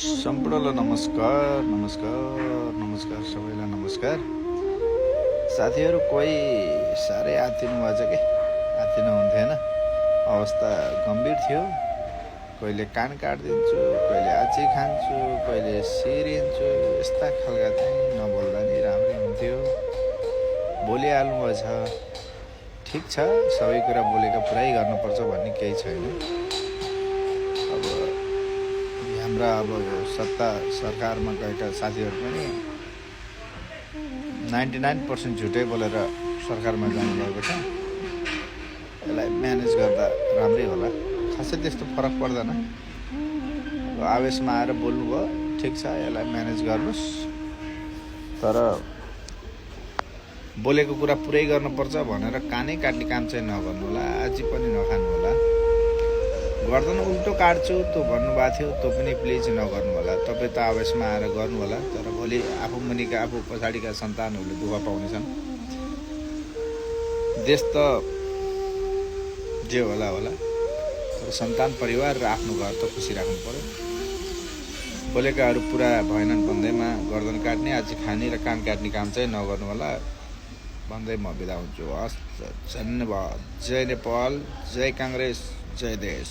सम्पूर्णलाई नमस्कार नमस्कार नमस्कार सबैलाई नमस्कार। साथीहरू कोही साह्रै आत्तिनु भएछ कि आत्तिनु हुन्थेन, अवस्था गम्भीर थियो। कहिले कान काटिदिन्छु, कहिले आँची खान्छु, कहिले सिरिन्छु, यस्ता खालका चाहिँ नबोल्दा नि राम्रै हुन्थ्यो। बोलिहाल्नुभएछ, ठिक छ, सबै कुरा बोलेका पुरै गर्नुपर्छ भन्ने केही छैन। अब हाम्रा सत्ता सरकारमा गएका साथीहरू पनि 99% झुटै बोलेर सरकारमा जानुभएको छ। यसलाई म्यानेज गर्दा राम्रै होला, खासै त्यस्तो फरक पर्दैन। आवेशमा आएर बोल्नुभयो, ठिक छ, यसलाई म्यानेज गर्नुहोस्, तर बोलेको कुरा पुरै गर्नुपर्छ भनेर कानै काट्ने काम चाहिँ नगर्नु होला, आजी पनि नखानु होला। गर्दैन उल्टो काट्छु त्यो भन्नुभएको थियो, त्यो पनि प्लिज नगर्नु होला। तपाईँ त आवेशमा आएर गर्नु होला, तर भोलि आफू मुनिका आफू पछाडिका सन्तानहरूले दुःख पाउनेछन्। देश त जे होला होला, तर सन्तान परिवार र आफ्नो घर त खुसी राख्नु पर्यो। बोलेकाहरू पुरा भएनन् भन्दैमा गर्दन काट्ने, आजी खाने र कान काट्ने काम चाहिँ नगर्नु होला भन्दै म बिदा हुन्छु। हस्, धन्यवाद। जय नेपाल, जय काङ्ग्रेस, जय देश।